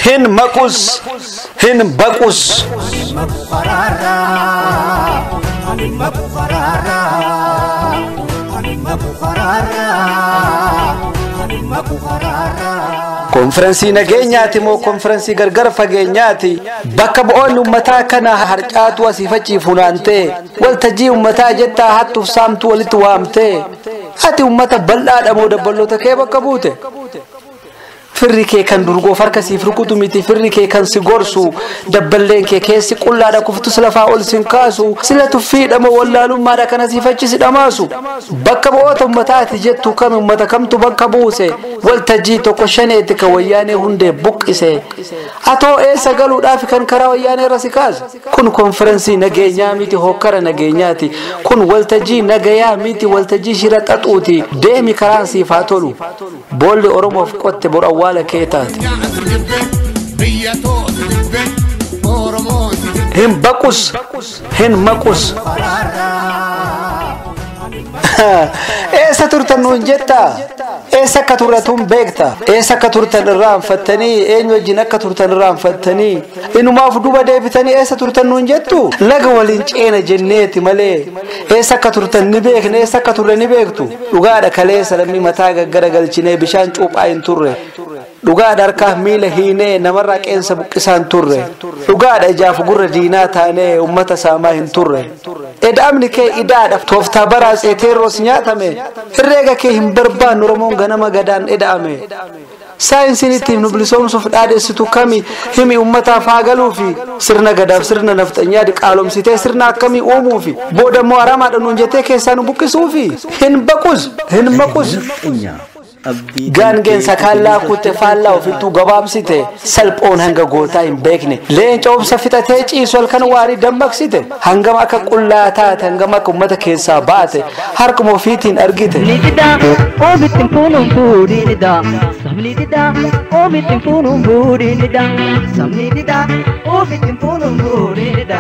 Hin maqus, hin baqus. Konferensii nageenyaati moo konferensii gargar fageenyaati? Bakka bu'oonni uummataa kana harcaatu asii faccii funaantee, waltajjii uummataa jettaa hattuuf saamtuu walitti waamtee, ati uummata bal'aadha moo dabballoota kee bakka buute? Firri kee kan durgoof harka siif rukutu miti, firri kee kan si gorsu, dabballeen kee keessi qullaadha kuftus lafaa ol sin kaasu, sila tuffiidha moo wallaalummaadha kana siif achi si dhamaasu? Bakka bu'oota uummataati jettu kami, uummata kamtu bakka buuse? Waltajjii tokko shaneeti kan wayyaanee hundee buqqise. Atoo eessa galuudhaaf kan karaa wayyaanee irra si kaase? Kun konferensii nageenyaa miti, hokkara nageenyaati. Kun waltajjii nagayaa miti, waltajjii shira xaxuuti. Deemi, karaan siif haa tolu. Boolli Oromoof qotte bor awwaala kee taate. Hin baqus, hin maqus. Eessa turtan nuun jettaa? Eessa akka turratuun beekta? Eessa akka turtan irraanfattanii? Eenyu wajjin akka turtan irraanfattanii? Inumaaf duuba deebitanii eessa turtan nuun jettu? Laga waliin ceena jenneeti malee. Eessa akka turtan ni beekne, eessa akka turre ni beektu. Dhugaadha, kaleessa lammii mataa gaggara galchinee bishaan cuuphaa hin turre. Dhugaadha, harkaaf miila hiinee namarraa qeensa buqqisaa hin turre. Dhugaadha, ijaaf gurra diinaa taanee uummata saamaa hin turre. Eda'amni kee idaadha, tooftaa baraa Teeroos nyaatame. Herreega kee hin barbaannu, Oromoon ganama gadaan eda'ame. Saayinsiin ittiin nu bilisoomsuuf dhaadheessitu kami himi uummataaf haa galuufi? Sirna gadaaf sirna nafxanyaa qaalomsitee sirna akkamii uumuufi? Booda immoo haramaadha nuun jettee keessaa nu buqqisuufi? Hin baqus, hin maqus. Gaangeen sakaallaa kutte faallaa ofittuu gabaabsite, salphoon hanga gootaa hin beekne. Leenca obsa fixatee ciisu halkan waarii dammaqsite. Hangam akka qullaa taate, hangam akka uummata keessaa baate harkuma ofiitiin argite. Sabni omittiin funuun fuudhinidha. Sabni dida omittiin funuun fuudhinidha. Sabni dida omittiin funuun fuudhinidha.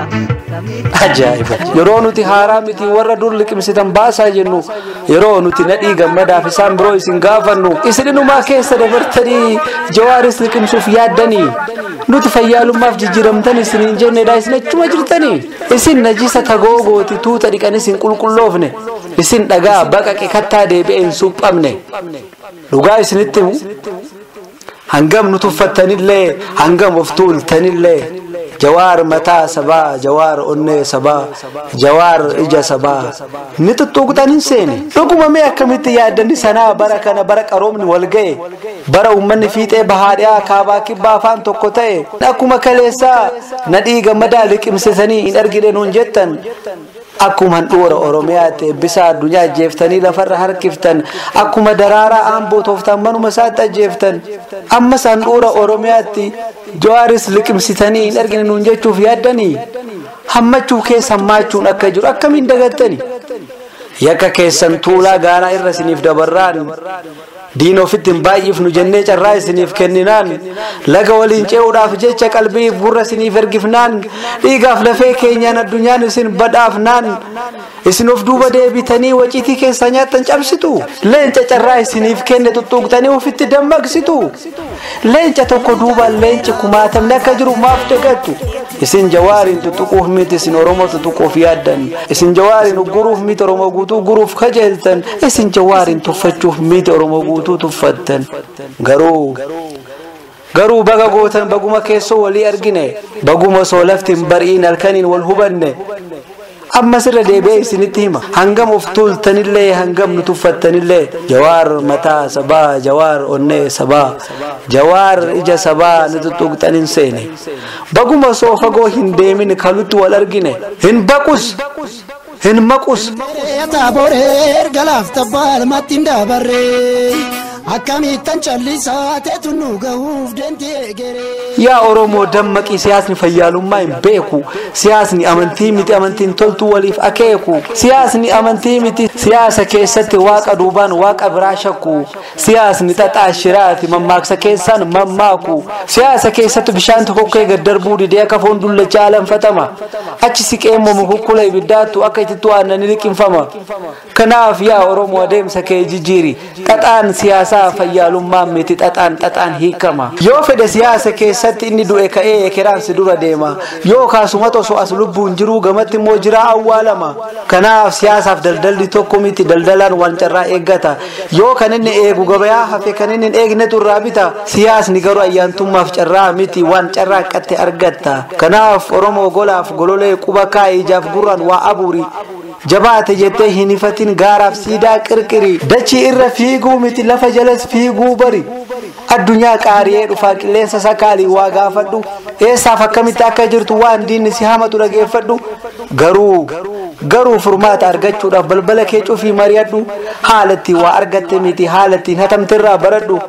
Ajaa'iba! Yeroo nuti haaraa miti, warra dur liqimsitan baasaa jennu, yeroo nuti Nadhii Gammadaaf isaan biroo isin gaafannu, isinumaa keessa dabartanii Jawaaris liqimsuuf yaaddanii, nuti fayyaalummaaf jijjiiramtan isiniin jennedha, isin achuma jirtanii. Isin najisa tagoogooti, tuuta dhiqanis hin qulqulloofne. Isin dhagaa baqaqe kattaa deebi'ee hin suphamne. Dhugaa isinitti himu, hangam nu tuffattanillee, hangam of tuultanillee, Jawaar mataa sabaa, Jawaar onnee sabaa, Jawaar ija sabaa ni tuttuuqxan hin seene. Dhuguma mee akkamitti yaaddanni sanaa bara kana, bara qaroomni wal ga'e, bara uummanni fiixee bahaadhiyaa kaabaa kibbaa afaan tokko ta'e, akkuma kaleessaa Nadhii Gammadaa liqimsitanii hin argine nuun jettan? Akkuma handhuura Oromiyaatti Eebbisaa Addunyaa ajjeeftanii lafarra harkiftan, akkuma Daraaraa Aamboo tooftaan manuma isaatti ajjeeftan, ammas handhuura Oromiyaatti Jawaaris liqimsitanii hin argine nuun jechuuf yaaddanii? Hammachuu keessa hammaachuun akka jiru akkamiin dagattani? Yakka keessan tuulaa gaaraa irra isiniif dabarraan, diina ofitti hin baay'ifnu jennee carraa isiniif kenninaan, laga waliin ce'uudhaaf jecha qalbii gurra isiniif ergifnaan, dhiigaaf lafee keenyaan addunyaan isin badhaafnaan, isin of duuba deebitanii waciitii keessaa nyaattan cabsitu. Leenca carraa isiniif kenne tuttuuqxanii ofitti dammaqsitu. Leenca tokko duubaan leenci kumaatamni akka jiru maaf dagattu? Isin Jawaariin tuttuquuf miti, isin Oromoo tuttuquuf yaaddan. Isin Jawaariin ugguruuf miti, Oromoo guutuu guruuf kajeeltan. Isin Jawaariin tuffachuuf miti, Oromoo guutuu tuffattan. Garuu baga gootan, baguma keessoo walii argine, baguma osoo lafti hin bari'iin halkaniin wal hubanne. Ammas irra deebi'ee isinitti hima, hangam of tuultanillee, hangam nu tuffattanillee, Jawaar mataa sabaa, Jawaar onnee sabaa, Jawaar ija sabaa ni tuttuqxan hin seene. Baguma osoo fagoo hin deemin kalutti wal argine. Hin baqus, hin maqus. Taaboree galaaf tabbaal matti hin dabarree, akkamittan callisaa teetu nu gahuuf deemtee geree. Yaa Oromoo dammaqii, siyaasni fayyaalummaa hin beeku. Siyaasni amantii miti, amantiin toltuu waliif akeeku. Siyaasni amantii miti, siyaasa keessatti waaqa duubaan waaqa biraa shakku. Siyaasni xaxaa shiraati, mammaaksa keessaan mammaaku. Siyaasa keessatti bishaan tokkokkee gad darbuu didee akka foon dullachaa alanfatama. Achi siqee immoo mukukkula ibiddaattu akka itittuu aannanii liqimfama. Kanaaf yaa Oromoo, adeemsa kee jijjiiri. Xaxaan siyaasaa Siyaasaa fayyaalummaan miti xaxaan xaxaan hiikama. Yoo fedhe siyaasa keessatti inni du'e ka'ee ekeraan si dura deema. Yoo kaasuma osoo as lubbuun jiruu gamatti immoo jiraa awwaalama. Kanaaf siyaasaaf daldalli tokko miti, daldalaan waan carraa eeggata. Yoo kan inni eegu gabayaa hafe kan inni hin eegnetu irraa bita. Siyaasni garuu ayyaantummaaf carraa miti, waan carraa qatte argatta. Kanaaf Oromoo golaaf gololee quba kaa'ee ijaaf gurraan waa abuuri. Jabaate jettee hin ifatin gaaraaf siidaa qirqiri. Dachii irra fiiguu miti lafa jalas fiiguu bari. Addunyaa qaari'ee dhufaa qilleensa sakaalii waa gaafadhu. Eessaaf akkamitti akka jirtu waan diinni si hamatu dhageeffadhu. Garuu furmaata argachuudhaaf balbala kee cufii mari'adhu. Haala ittiin waa argatte miti haala ittiin hatamterraa baradhu.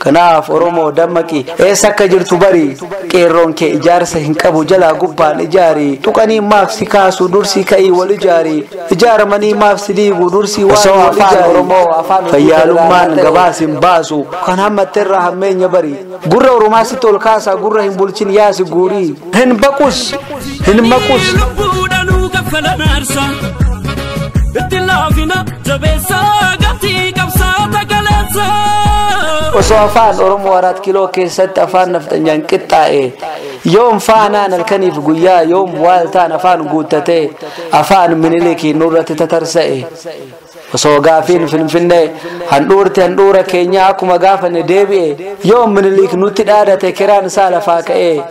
Kanaaf Oromoo dammaqi, eessa akka jirtu bari. Qeerroon kee ijaarsa hin qabu jalaa gubbaan ijaari. Tuqanii maaf si kaasu dursi ka'ii wal ijaari. Ijaaramanii maaf si diigu dursi waan wal ijaari. Fayyaalummaan gabaas hin baasu kan hammatterraa hammeenya bari. Gurra Oromaa sitti ol kaasaa gurra hin bulchin yaasi guurii. Hin baqus hin maqus. Lubbuudhaanuu kaffalan aarsaa. Itti laafina jabeessaa gatii qabsaa takaleessaa. Osoo afaan Oromoo 4 kiiloo keessatti afaan nafxanyaan qixxaa'e, yoom faanaan halkaniif guyyaa yoom waaltaan afaan guuttate afaan Minilikii nurratti tatarsa'e. Osoo gaafiin Finfinnee handhuurti handhuura keenyaa akkuma gaafanne deebi'e, yoom Minilik nutti dhaadate kiraan isaa lafaa ka'e.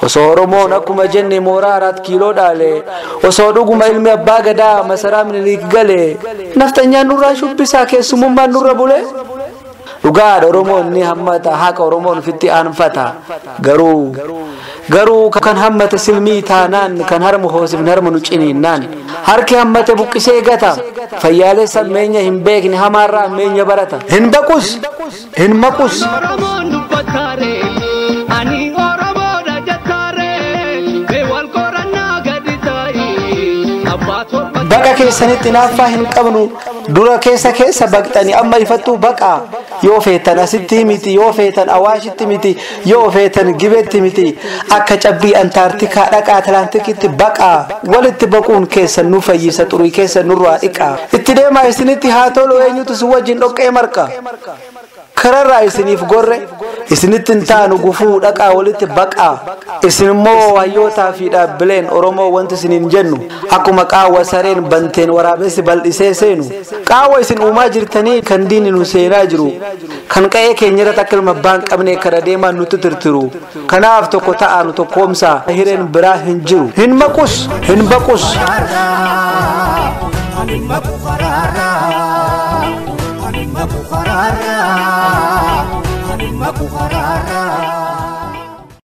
Osoo Oromoon akkuma jenne mooraa 4 kiiloo dhaale, osoo dhuguma ilmi abbaa gadaa masaraa Minilik gale, nafxanyaan nurraa shubbisaa keessumummaan nurra bule. Dhugaadha Oromoon ni hammata, haqa Oromoon ofitti aanfata. Garuu kan hammate silmii taanaan kan harma hoosifne harma nu ciniinnaan. Harki hammate buqqisee gata. Fayyaalessa hammeenya hin beekne hamaarraa hammeenya barata. Hin baqus hin maqus. Oromoon dubbataare ani Oromoodha jettaare mee wal qorannaa gadi taa'i abbaa torba. Baqa keessanitti naaffaa hin qabnu, dura keessa keessa baqxanii amma ifattuu baqa. Yoo feetan asitti miti, yoo feetan Awaashitti miti, yoo feetan Gibeetti miti, akka cabbii Antaartikaa dhaqa Atlaantikitti baqa. Walitti baquun keessan nu fayyisa, xurii keessan nurraa dhiqa. Itti deemaa isinitti haa tolu, eenyutu si wajjin dhoqqee marqa. Kararraa isiniif gorre, isinitti hin taanu gufuu dhaqaa walitti baqa. Isin immoo hayyootaa fi dhaabbileen Oromoo wanti isiniin jennu akkuma qaawwa sareen banteen waraabessi bal'isee seenu. Qaawwa isin uumaa jirtanii kan diinni nu seenaa jiru, kan qa'ee keenya irratti akka ilma abbaa hin qabne kara deemaan nutti tirtiru. Kanaaf tokko ta'aa nu tokkoomsaa, hireen biraa hin jiru. Hin maqus hin baqus. Ani maqu karaarraa, ani maqu karaarraa, ani maqu karaarraa.